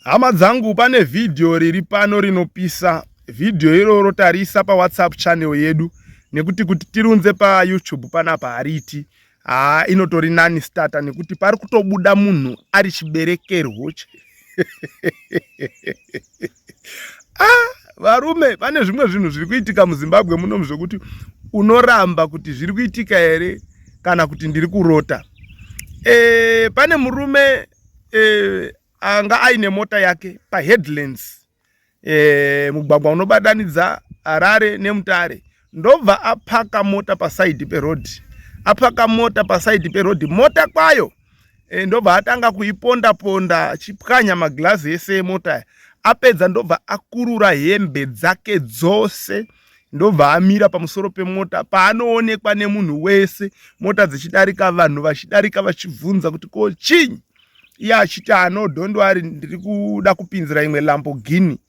Hama dzangu, pane vhidhiyo riri pano rinopisa. Vhidhiyo iroro tarisa paWhatsApp channel yedu nekuti kuti tirunze paYouTube panapa hariiti. Haa, inotori nani starter nekuti pari kutobuda munhu ari chiberekerwo. Ah, varume, pane zvimwe zvinhu zviri kuitika muZimbabwe muno zvekuti unoramba kuti zviri kuitika here kana kuti ndiri kurota. E, pane murume e, anga aine mota yake paHeadlands, e, mugwagwa unobatanidza Harare neMutare, ndobva apaka mota pasaidi perodhi. Apaka mota pasaidi perodhi, mota kwayo e, ndobva atanga kuiponda ponda achipwanya magirazi ese emota. Apedza ndobva akurura hembe dzake dzose, ndobva amira pamusoro pemota paanoonekwa nemunhu wese, mota dzichidarika, vanhu vachidarika vachibvunza kuti ko chinyi, iye achiti ano don't worry, ndiri kuda kupinzira imwe Lamborghini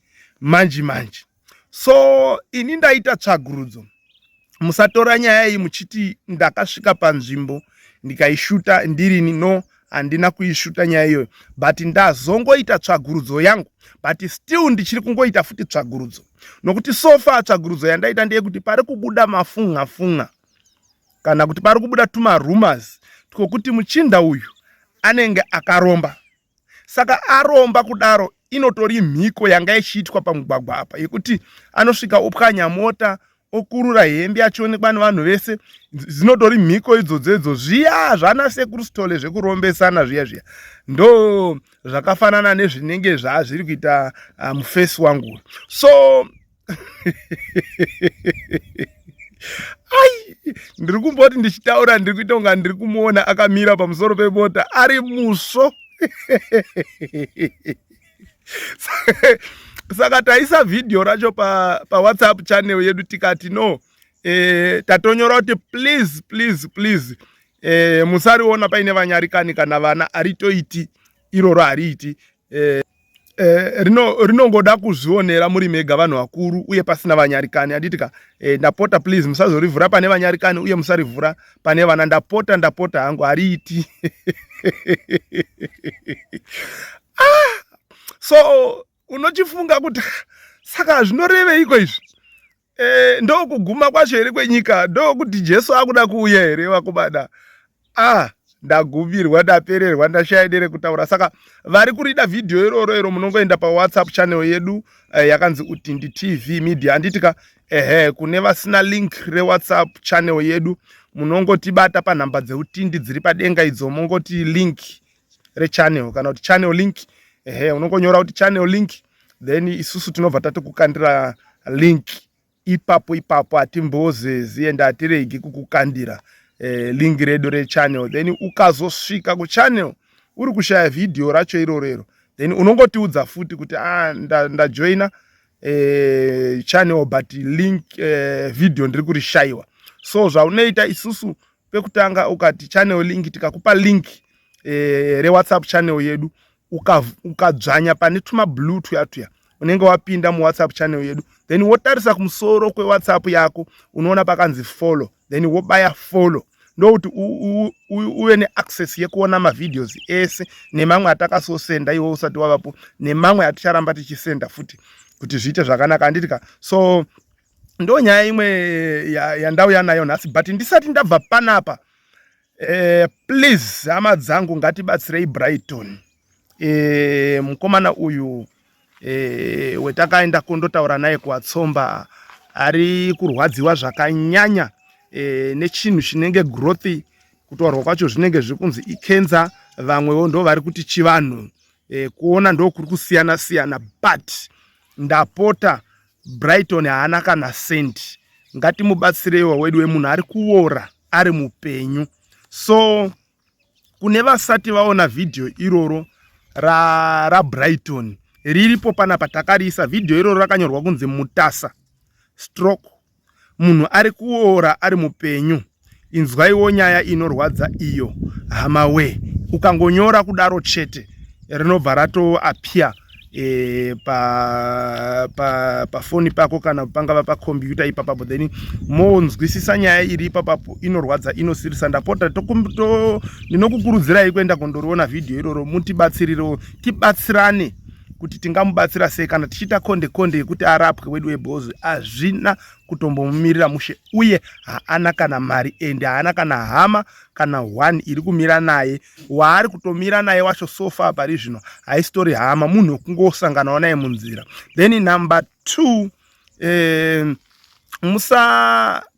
manji manji. So ini ndaita tsvagurudzo, musatora nyaya iyi muchiti ndakasvika panzvimbo ndikaishuta ndirini. No, handina kuishuta nyaya iyoyo, but ndazongoita tsvagurudzo yangu, but still ndichiri kungoita futi tsvagurudzo, nokuti so far tsvagurudzo yandaita ndeyekuti pari kubuda mafunga funga, kana kuti pari kubuda tumarumors twokuti muchinda uyu anenge akaromba. Saka aromba kudaro, inotori mhiko yanga ichiitwa pamugwagwa apa yekuti anosvika opwanya mota, okurura hembe achionekwa nevanhu vese. Dzinotori mhiko idzodzo idzo, zviya zvana Sekuru Sithole zvekurombesana zviya zviya, ndo zvakafanana nezvinenge zvazviri kuita mufesi wangu. So ai, ndiri kumboti ndichitaura ndiri kuita kunga ndiri kumuona akamira pamusoro pemota ari musvo. Saka taisa vhidhiyo racho paWhatsApp pa channel yedu, tikati no, e, tatonyora kuti please, please, please, e, musariona paine vanyarikani kana vana. Haritoiti iroro, hariiti. e, e, rinongoda kuzvionera muri mega vanhu vakuru uye pasina vanyarikani, handitika? E, ndapota, please, musazorivhura pane vanyarikani uye musarivhura pane vana. Ndapota, ndapota hangu, hariiti. Ah, so unochifunga kuti saka zvinoreveiko izvi? E, ndokuguma kwacho here kwenyika? Ndokuti Jesu akuda kuuya here vakubada? Ah, ndagumirwa, ndapererwa, ndashaya dere kutaura. Saka vari kurida vhidhiyo iroro iro, munongoenda paWhatsApp channel yedu yakanzi Utindi TV Media, handitika? Ehe, kune vasina link reWhatsApp channel yedu, munongotibata panhamba dzeUtindi dziri padenga idzo, mongoti link rechannel kana kuti channel link. Ehe, unongonyora kuti channel link, then isusu tinobva tatikukandira link ipapo ipapo. Hatimbozezi ende hatiregi kukukandira link redu rechannel. Then ukazosvika kuchannel uri kushaya vhidhiyo racho irorero, then unongotiudza futi kuti ah, ndajoina channel but link video ndiri kurishayiwa. So zvaunoita isusu pekutanga, ukati channel link, tikakupa link reWhatsApp channel yedu, ukadzvanya uka pane tuma blue tuya tuya, unenge wapinda muWhatsApp channel yedu. Then wotarisa kumusoro kweWhatsApp yako, unoona pakanzi follow, then wobaya follow, ndokuti uve neaccess yekuona mavideos ese nemamwe atakasosenda iwe usati wavapo, nemamwe aticharamba tichisenda futi kuti zviite zvakanaka, handitika? So ndo nyaya imwe yandauya nayo nhasi. But ndisati ndabva panapa, please, hama dzangu, ngatibatsirei Brighton. Mukomana uyu wetakaenda kundotaura naye kuwatsomba ari kurwadziwa zvakanyanya nechinhu chinenge growth. Kutaurwa kwacho zvinenge zviri kunzi ikenza, vamwewo ndo vari kuti chivanhu. Kuona ndo kuri kusiyana siyana, but ndapota, Brighton haana kana sendi. Ngatimubatsireiwo wedu wemunhu ari kuora ari mupenyu. So kune vasati vaona vhidhiyo iroro raBrighton ra riripo panapa, takariisa vhidhiyo iroro rakanyorwa kunzi Mutasa stroke munhu ari kuora ari mupenyu, inzwaiwo nyaya inorwadza iyo hama we. Ukangonyora kudaro chete, rinobva ratoappear pafoni pa, pa pako kana pangava pakombiyuta ipapapo, then monzwisisa nyaya iri ipapapo. Inorwadza, inosirisa. Ndapota, ndinokukurudzirai kuenda kundoriona vhidhiyo iroro, mutibatsirirewo, tibatsirane. kuti tingamubatsira sei kana tichiita konde konde yekuti arapwe wedu webhozi hazvina kutombomumirira mushe uye haana kana mari ende haana kana hama kana one iri kumira naye waari kutomira naye wacho so far pari zvino haisitori hama munhu wekungosanganawo naye munzira. Then number 2,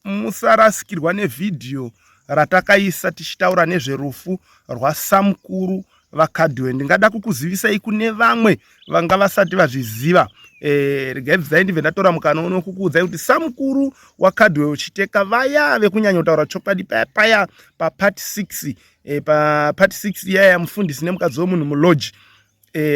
musarasikirwa nevhidhiyo ratakaisa tichitaura nezverufu rwasamukuru vaKadwe. Ndingada kukuzivisai kune vamwe vanga vasati vazviziva. Regai bvizai ndibve ndatora mukana uno kukuudzai kuti samukuru waKadwe Uchiteka vaya vekunyanyotaura chokwadi paya paya papart 6, papart 6 iyaya mufundisi nemukadzi wemunhu mulodge,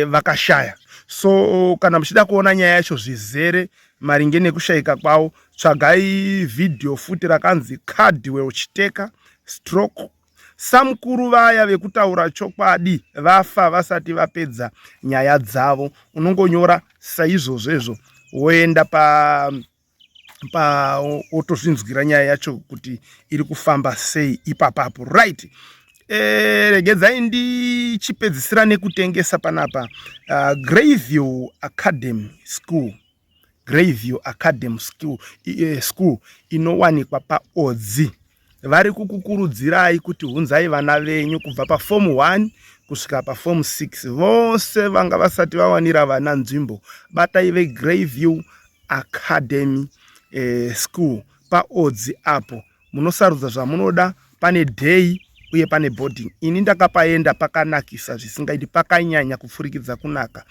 vakashaya. So kana muchida kuona nyaya yacho zvizere maringe nekushayika kwavo, tsvagai vhidhiyo futi rakanzi Cardwell Chiteka stroke samukuru vaya vekutaura chokwadi vafa vasati vapedza nyaya dzavo. Unongonyora saizvozvezvo woenda pa pa wotozvinzwira nyaya yacho kuti iri kufamba sei ipapapo. Right, regedzai ndichipedzisira nekutengesa panapa. Greyview Academy School, Greyview Academy School, school inowanikwa paOdzi. Vari kukukurudzirai kuti hunzai vana venyu kubva pafomu 1 kusvika pafomu 6. Vose vanga vasati vawanira vana nzvimbo, batai veGreyview Academy School paOdzi apo. Munosarudza zvamunoda, pane day uye pane boarding. Ini ndakapaenda, pakanakisa zvisingaiti, pakanyanya kupfurikidza kunaka.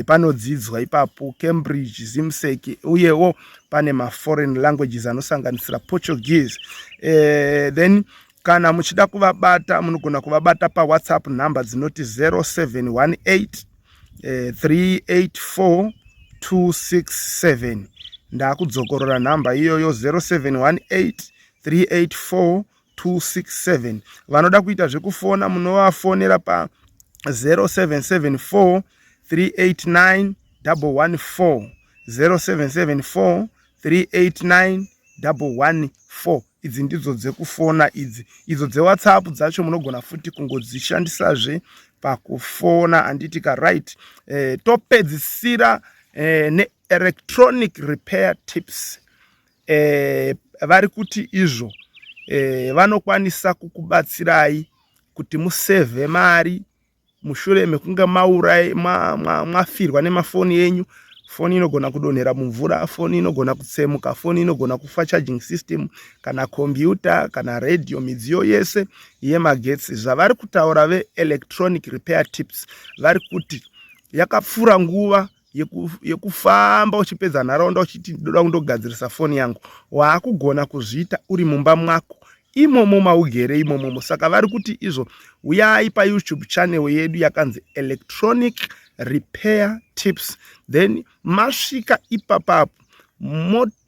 Panodzidzwa ipapo Cambridge, Zimsec, uyewo pane maforeign languages anosanganisira Portuguese. Then kana muchida kuvabata, munogona kuvabata paWhatsApp nhamba dzinoti 0718 384 267. Ndakudzokorora nhamba iyoyo, 0718 384 267. Vanoda kuita zvekufona, munovafonera pa 0774 389 114, 0774 389 114. Idzi ndidzo dzekufona idzi. Idzo dzeWhatsApp dzacho munogona futi kungodzishandisazve pakufona, handiti ka? Right, topedzisira neElectronic Repair Tips. Vari kuti izvo vanokwanisa kukubatsirai kuti musevhe mari mushure mekunge maurai mwafirwa nemafoni enyu. Foni inogona kudonhera mumvura, foni inogona kutsemuka, foni inogona kufa charging system, kana kombiyuta, kana redhiyo, midziyo yese yemagetsi. Zvavari kutaura veElectronic Repair Tips, vari kuti yakapfuura nguva yekufamba uchipedza nharaunda uchiti ndoda kundogadzirisa foni yangu. Waakugona kuzviita uri mumba mwako imomo maugere imomomo. Saka vari kuti izvo uyai paYouTube channel yedu yakanzi Electronic Repair Tips. Then masvika ipapapo,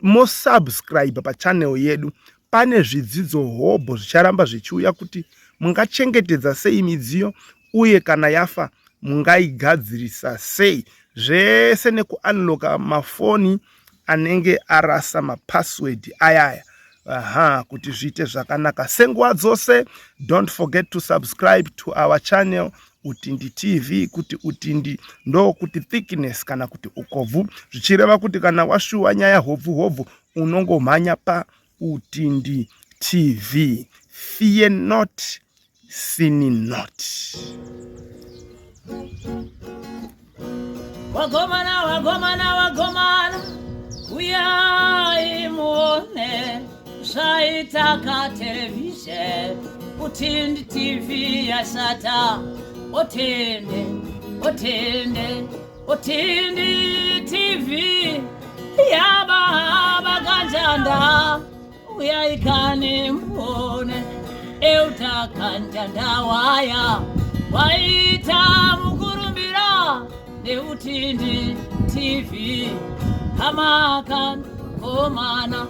mosubscribe pachannel yedu. Pane zvidzidzo hobho zvicharamba zvichiuya kuti mungachengetedza sei midziyo uye kana yafa mungaigadzirisa sei, zvese nekuunlocka mafoni anenge arasa mapassword ayaya, aha, kuti zviite zvakanaka senguva dzose. Don't forget to subscribe to our channel, Utindi TV. Kuti utindi ndokuti thickness kana kuti ukobvu, zvichireva kuti kana washuwa nyaya hobvu hobvu, unongomhanya paUtindi TV. Fear not, sin not. Wagomana, wagomana, wagomana, uyai muone zvaitaka televhizheni. Utindi TV yashata. Otende, otende, Utindi TV yababa kanjanda, uyai kani muone. Euta kanjanda waya waita mukurumbira neUtindi TV. Hamakan komana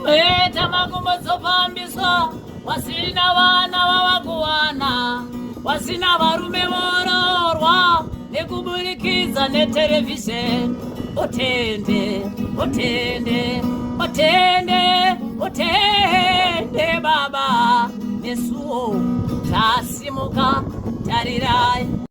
meta makumbodzofambiswa, wasina vana vavakuwana, wasina varume vororwa nekuburikidza neterevhizheni. Otende, otende, otende, otende baba, nesuwo tasimuka, tarirai.